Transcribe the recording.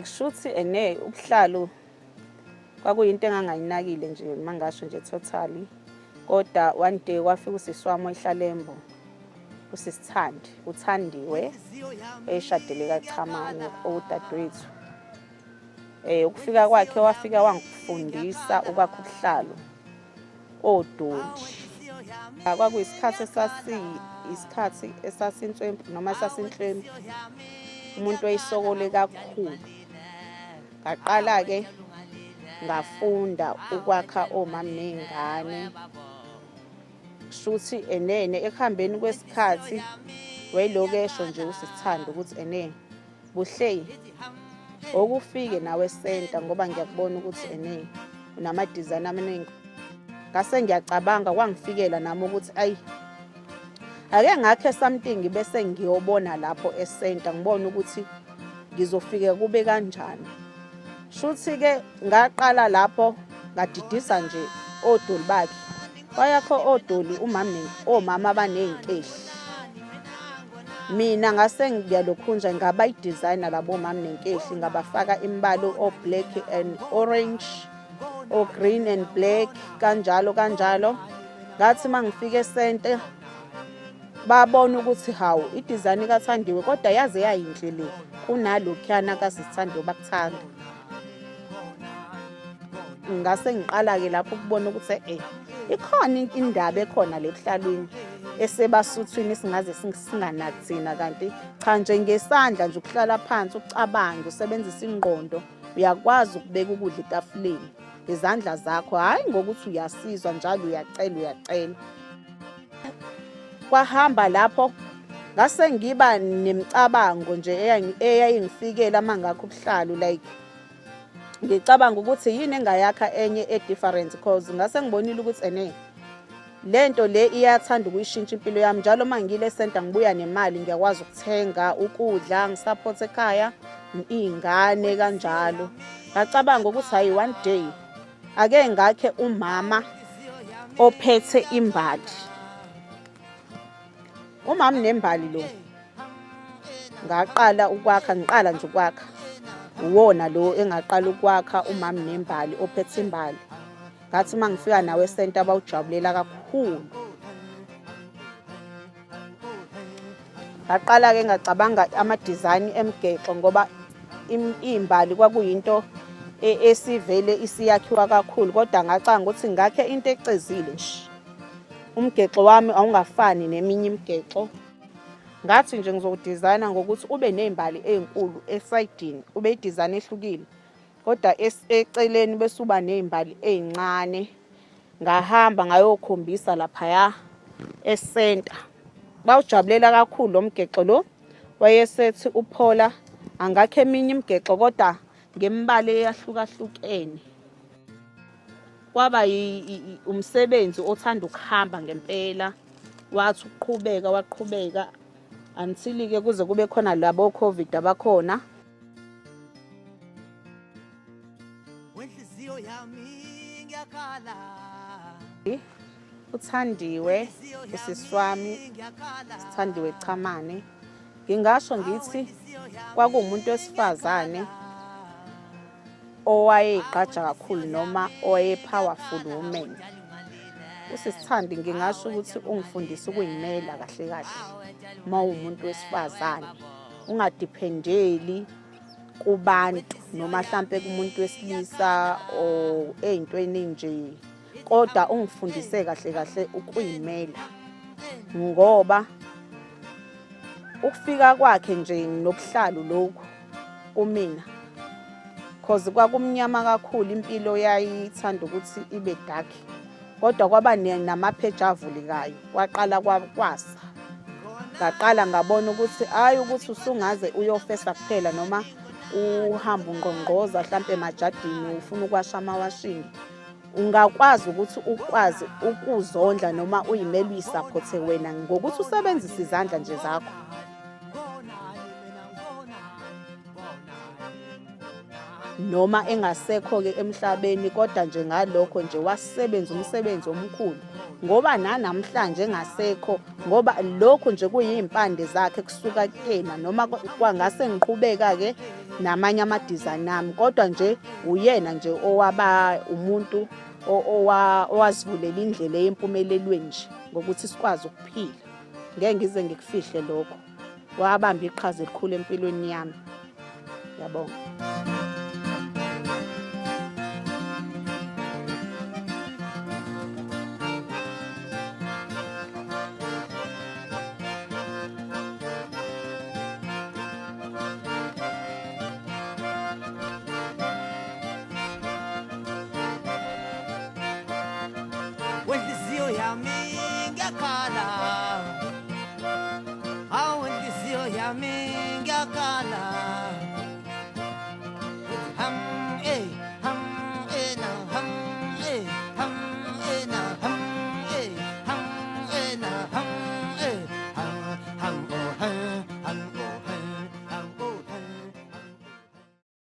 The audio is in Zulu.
Kushuthi ene ubuhlalu kwakuyinto engangayinakile nje mangasho nje totally, kodwa one day kwafika usisi wami oyihlalembo, usisithandi uthandiwe eshadele kaChamane owudadewethu. Ukufika kwakhe wafika wangifundisa ukwakha ubuhlalu odoli. Kwakuyisikhathi isikhathi esasintswempu noma esasinhlwempu, umuntu wayesokole kakhulu. Ngaqala-ke ngafunda ukwakha omama ney'ngane. Kushuthi enene ekuhambeni kwesikhathi wayeloku esho nje usithanda ukuthi ene Buhle okufike nawe center ngoba ngiyakubona ukuthi ene unama-design amaningi. Ngase ngiyacabanga kwangifikela nami ukuthi ayi ake ngakhe something bese ngiyobona lapho esenta ngibone ukuthi ngizofika kube kanjani. Shuthi-ke ngaqala lapho ngadidisa nje odoli bakhe. Wayakho odoli umama omama abaney'nkehli. Mina ngase ngiyalokhunja ngabayi-designer labo mama nenkehli, ngabafaka imibala o-black and orange, o-green and black, kanjalo kanjalo. Ngathi uma ngifika esente babona ukuthi hawu i-design kaThandiwe kodwa yaze yayinhle le kunalokhuyana kaSithandiwe bakuthanda. Ngase ngiqala-ke lapho ukubona ukuthi ikhona indaba ekhona le buhlalwini esebasuthwini singaze singanaki thina, kanti cha nje ngesandla nje ukuhlala phansi ucabange usebenzise ingqondo uyakwazi ukubeka ukudla etafuleni ngezandla zakho, hhayi ngokuthi uyasizwa njalo uyacela uyacela. Kwahamba lapho ngase ngiba nemicabango nje eyayingifikela uma ngakho ubuhlalu, like ngicabanga ukuthi yini engayakha enye e-different, cause ngase ngibonile ukuthi ene lento le iyathanda ukuyishintsha impilo yami. Njalo uma ngile center ngibuya nemali, ngiyakwazi ukuthenga ukudla, ngisupport ekhaya iy'ngane kanjalo. Ngacabanga ukuthi hayi one day ake ngakhe umama ophethe imbali, umama nembali lo. Ngaqala ukwakha, ngiqala nje ukwakha uwona lo engaqala ukwakha umama nembali ophethe imbali. Ngathi uma ngifika nawe esenta bawujabulela kakhulu. Ngaqala-ke ngacabanga ama-design emgexo ngoba iy'mbali kwakuyinto esivele isiyakhiwa kakhulu, kodwa ngacabanga ukuthi ngakhe into ecezile nje. Umgexo wami awungafani neminye imigexo. Ngathi nje ngizowudizayina ngokuthi ube ney'mbali ey'nkulu esayidini, ube idizayini ehlukile, kodwa eceleni bese uba ney'mbali ey'ncane. Ngahamba ngayokhombisa laphaya esenta, bawujabulela kakhulu lo mgexo lo. Wayesethi uPhola angakhe eminye imigexo kodwa ngemibala eyahlukahlukene. Kwaba umsebenzi othanda ukuhamba ngempela, wathi ukuqhubeka waqhubeka until-ke kuze kube khona labo COVID abakhona. Uthandiwe usisi wami Sithandiwe Chamane, ngingasho ngithi kwakuwumuntu wesifazane owayeyigqaja kakhulu noma owaye-powerful woman. Usisithandi ngingasho ukuthi ungifundisa ukuyimela kahle kahle uma uwumuntu wesifazane, ungadiphendeli kubantu noma hlampe kumuntu wesilisa or ey'ntweni nje, kodwa ungifundise kahle kahle ukuyimela, ngoba ukufika kwakhe nje nobuhlalu lokhu kumina, cause kwakumnyama kakhulu, impilo yayithanda ukuthi ibe dark, kodwa kwaba namapheji avulekayo, kwaqala kwasa. Ngaqala ngabona ukuthi hhayi ukuthi usungaze uyofesa kuphela noma uhambe ungqongqoza hlampe emajadini ufuna ukwasha amawashingi, ungakwazi ukuthi ukwazi ukuzondla noma uyimele uyisaphothe wena ngokuthi usebenzise izandla nje zakho. Noma engasekho-ke emhlabeni, kodwa nje ngalokho nje wasebenza umsebenzi omkhulu. Ngoba nanamhlanje engasekho, ngoba lokhu nje kuyimpande zakhe kusuka kuyena, noma kwangase ngiqhubeka-ke namanye ama-design ami, kodwa nje uyena nje owaba umuntu owazivulela indlela eyempumelelweni nje ngokuthi sikwazi ukuphila. Ngeke ngize ngikufihle lokho. Wabamba iqhaza elikhulu empilweni yami. Ngiyabonga. Wenhliziyo yami ngiyakhala, awu, wenhliziyo yami ngiyakhala.